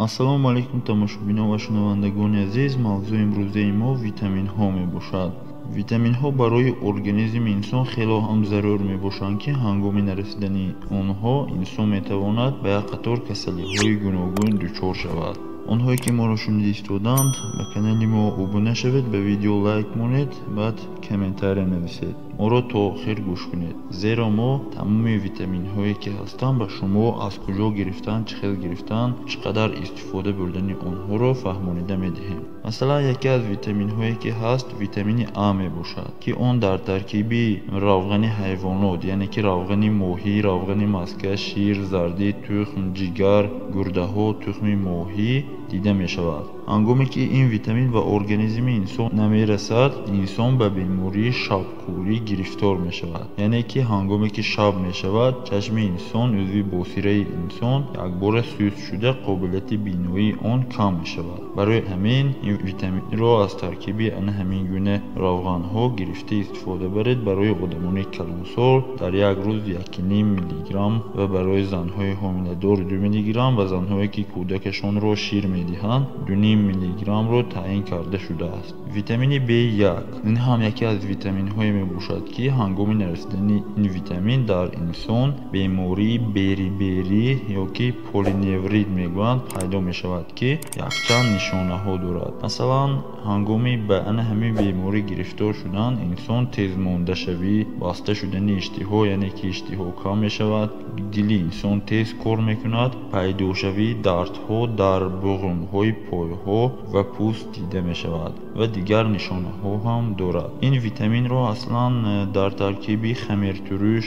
Ассалому алайкум тамошобинон ва шунавандагони азиз. Мавзӯи имрӯзаи мо витаминҳо мебошад. Витаминҳо барои организми инсон хело ҳам зарур мебошанд, ки ҳангоми нарасидани онҳо инсон метавонад ба як қатор касалиҳои гуногун дучор шавад. Онҳое ки моро шунида истоданд, ба канали мо обуна шавед, ба видео лайк монед, баъд комментария нависед. Моро то охир гӯш кунед, зеро мо тамоми витаминҳое ки ҳастанд ба шумо аз куҷо гирифтан, чӣ хел гирифтан, чӣ қадар истифода бурдани онҳоро фаҳмонида медиҳем. Масалан, яке аз витаминҳое ки ҳаст витамини А мебошад, ки он дар таркиби равғани ҳайвонот, яъне ки равғани моҳӣ, равғани маска, шир, зардӣ, тухм, ҷигар, гурдаҳо, тухми моҳӣ дида мешавад. Ҳангоме ки ин витамин ба организми инсон намерасад, инсон ба бемории шабкӯрӣ гирифтор мешавад. Яъне ки ҳангоме ки шаб мешавад, чашми инсон, узви босираи инсон якбора суст шуда, қобилияти биноии он кам мешавад. Барои ҳамин ин витаминро аз таркиби ана ҳамин гуна равғанҳо гирифта истифода баред. Барои одамони калонсол дар як рӯз 1,5 миллиграмм ва барои занҳои ҳомиладор 2 миллиграмм ва занҳое ки кӯдакашонро шир медиҳанд 2,5 миллиграммро таъин карда шудааст. Витамини В1 ин ҳам яке аз витаминҳое мебошад, ки ҳангоми нарасидани ин витамин дар инсон бемории бери-берӣ ё ки полиневрит мегӯянд пайдо мешавад, ки якчанд нишонаҳо дорад. Масалан, ҳангоми ба ана ҳамин беморӣ гирифтор шудан инсон тезмондашавӣ, баста шудани иштиҳо, яъне ки иштиҳо кам мешавад, дили инсон тез кор мекунад, пайдошавии дардҳо дар буғумҳои пойҳо ва пӯст дида мешавад ва дигар нишонаҳо ҳам дорад. Ин витаминро аслан дар таркиби хамиртуруш,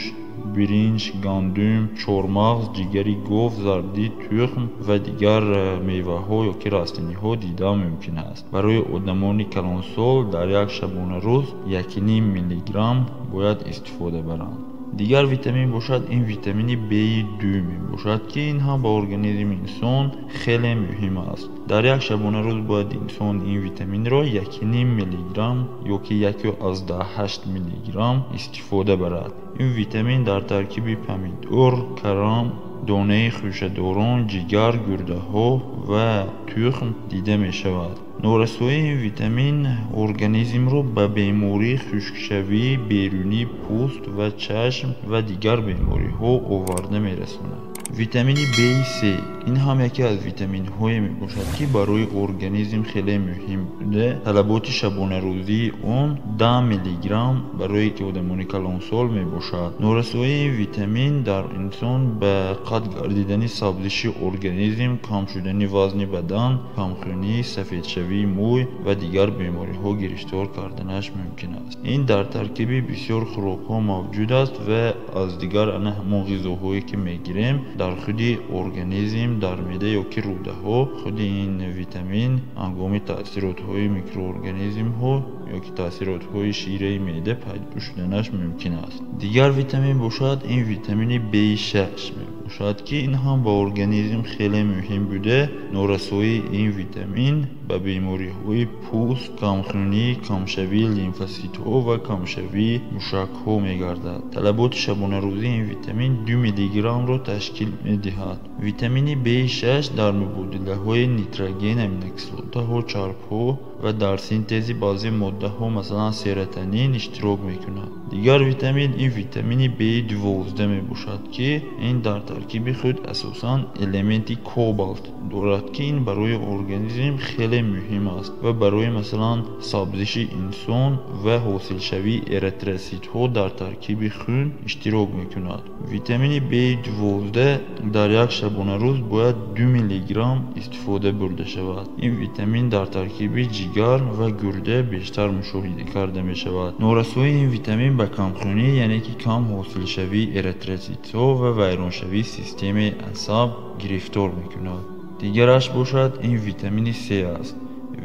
биринҷ, гандум, чормағз, ҷигари гов, зардӣ, тухм ва дигар меваҳо ё ки растаниҳо дида мумкин аст. Барои одамони калонсол дар як шабонарӯз 1,5 миллиграмм бояд истифода баранд. Дигар витамин бошад ин витамини В2 мебошад, ки ин ҳам ба организми инсон хеле муҳим аст. Дар як шабонарӯз бояд инсон ин витаминро 1,5 миллиграмм ё ки 1,8 миллиграмм истифода барад. Ин витамин дар таркиби помидор, карам, донаи хӯшадорон, ҷигар, гурдаҳо ва тухм дида мешавад. Норасоии ин витамин организмро ба бемории хушкшавӣ, берунии пӯст ва чашм ва дигар бемориҳо оварда мерасонад. Витамини В3 ин ҳам яке аз витаминҳое мебошад, ки барои организм хеле муҳим буда, талаботи шабонарӯзии он 10 миллиграмм барои одамони калонсол мебошад. Норасоии ин витамин дар инсон ба қат гардидани сабзиши организм, кам шудани вазни бадан, камхунӣ, сафедшавии мӯй ва дигар бемориҳо гирифтор карданаш мумкин аст. Ин дар таркиби бисёр хӯрокҳо мавҷуд аст ва аз дигар ана ҳамон ғизоҳое ки мегирем дар худи организм, дар меъда ё ки рӯдаҳо худи ин витамин ҳангоми таъсиротҳои микроорганизмҳо ё ки таъсиротҳои шираи меъда пайдо шуданаш мумкин аст. Дигар витамин бошад ин витамини В6 мебошад, ки ин ҳам ба организм хеле муҳим буда, норасоии ин витамин ба бемориҳои пӯст, камхунӣ, камшавии лимфоситҳо ва камшавии мушакҳо мегардад. Талаботи шабонарӯзии ин витамин 2 миллиграммро ташкил медиҳад. Витамини В6 дар мубодилаҳои нитроген, аминокислотаҳо, чарбҳо ва дар синтези баъзе моддаҳо, масалан серотонин, иштирок мекунад. Дигар витамин ин витамини В12 мебошад, ки ин дар таркиби худ асосан элементи кобалт дорад, ки ин барои организм хеле муҳим аст ва барои масалан сабзиши инсон ва ҳосилшавии эритроситҳо дар таркиби хун иштирок мекунад. Витамини В12 дар як шабонарӯз бояд 2 миллиграмм истифода бурда шавад. Ин витамин дар таркиби ҷигар ва гурда бештар мушоҳида карда мешавад. Норасоии ин витамин ба камхунӣ, яъне ки кам ҳосилшавии эритроситҳо ва вайроншавии системаи асаб гирифтор мекунад. Дигараш бошад ин витамини С аст.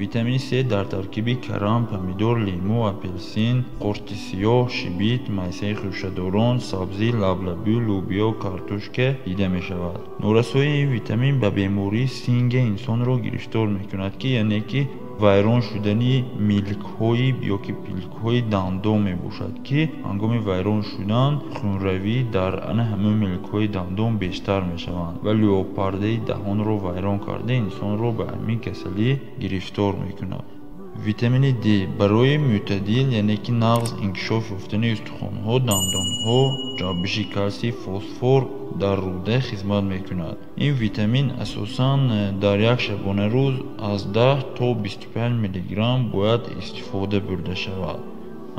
Витамини С дар таркиби карам, помидор, лимӯ, апелсин, қурти сиёҳ, шибит, майсаи хӯшадорон, сабзӣ, лаблабӯ, лӯбиё, картошка дида мешавад. Норасоии ин витамин ба бемории синга инсонро гирифтор мекунад, ки яъне ки вайрон шудани милкҳои ёки пилкҳои дандон мебошад, ки ҳангоми вайрон шудан хунравӣ дар ана ҳамаи милкҳои дандон бештар мешаванд ва лӯопардаи даҳонро вайрон карда инсонро ба ҳамин касалӣ гирифтор мекунад. Витамини D барои мӯътадил, яъне ки нағз инкишоф ёфтани устухонҳо, дандонҳо, ҷаббиши калсий, фосфор дар рӯда хизмат мекунад. Ин витамин асосан дар як шабонарӯз аз 10 то 25 миллиграмм бояд истифода бурда шавад.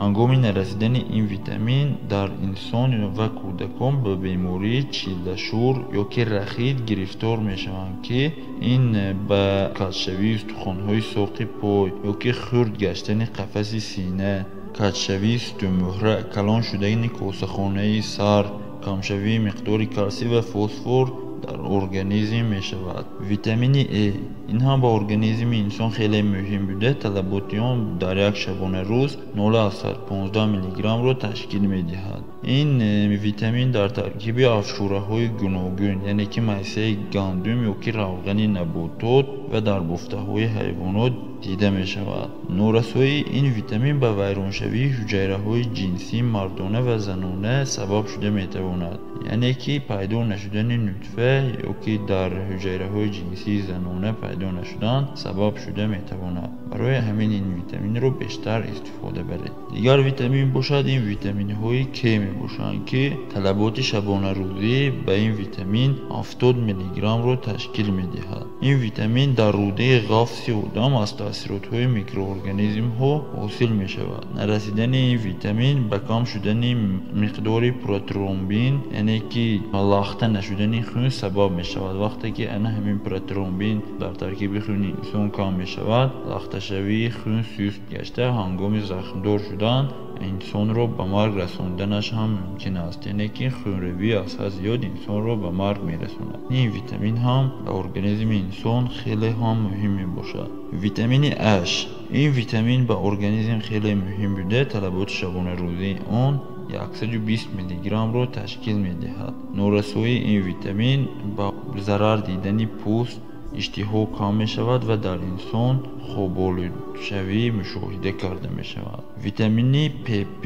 Ҳангоми нарасидани ин витамин дар инсон ва кӯдакон ба бемории чиллашӯр ёки рахит гирифтор мешаванд, ки ин ба каҷшавии устухонҳои соқи пой ёки хурд гаштани қафаси сина, каҷшавии сутунмӯҳра, калон шудани косахонаи сар, камшавии миқдори калсий ва фосфор дар организм мешавад. Витамини Э ин ҳам ба организми инсон хеле муҳим буда, талаботи он дар як шабонарӯз 0,15 миллиграммро ташкил медиҳад. Ин витамин дар таркиби афшураҳои гуногун, яъне ки майсаи гандум ёки равғани наботот ва дар бофтаҳои ҳайвонот дида мешавад. Норасоии ин витамин ба вайроншавии ҳуҷайраҳои ҷинсии мардона ва занона сабаб шуда метавонад, яъне ки пайдо нашудани нутфа ёки дар ҳуҷайраҳои ҷинсии занона пайдо нашудан сабаб шуда метавонад. Барои ҳамин ин витаминро бештар истифода баред. Дигар витамин бошад ин витаминҳои К мебошанд, ки талаботи шабонарӯзӣ ба ин витамин 70 миллиграммро ташкил медиҳад. Ин витамин дар рӯдаи ғафси одам аз таъсиротҳои микроорганизмҳо ҳосил мешавад. Нарасидани ин витамин ба кам шудани миқдори протромбин, яъне ки лахта нашудани хун сабаб мешавад. Вақте ки ана ҳамин протромбин дар таркиби хуни инсон кам мешавад, лахташавии хун суст гашта ҳангоми захмдор шудан инсонро ба марг расонданаш ҳам мумкин аст, яъне ки хунравӣ аз ҳад зиёд инсонро ба марг мерасонад. Ин витамин ҳам ба организми инсон хеле ҳам муҳим мебошад. Витамини H. Ин витамин ба организм хеле муҳим буда, талаботи шабонарӯзии он 120 миллиграммро ташкил медиҳад. Норасоии ин витамин ба зарар дидани пӯст, иштиҳо кам мешавад ва дар инсон хоболудшавӣ мушоҳида карда мешавад. Витамини ПП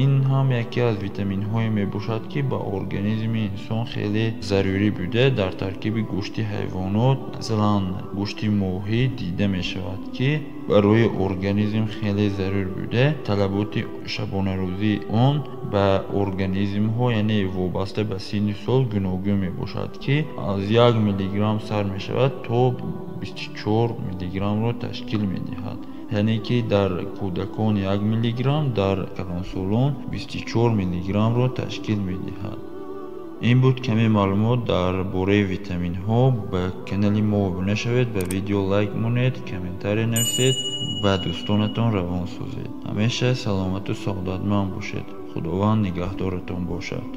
ин ҳам яке аз витаминҳое мебошад, ки ба организми инсон хеле зарурӣ буда, дар таркиби гӯшти ҳайвонот, масалан гӯшти моҳӣ дида мешавад, ки барои организм хеле зарур буда, талаботи шабонарӯзии он ба организмҳо, яъне вобаста ба синну сол гуногун мебошад, ки аз 1 миллиграмм сар мешавад то 24 миллиграммро ташкил медиҳад. Яъне ки дар кӯдакон 1 миллиграмм, дар калонсолон 24 миллиграммро ташкил медиҳад. Ин буд каме маълумот дар бораи витаминҳо. Ба канали мо обуна шавед, ба видео лайк монед, комментария нависед, ба дӯстонатон равон созед. Ҳамеша саломату саодатманд бошед. Худованд нигаҳдоратон бошад.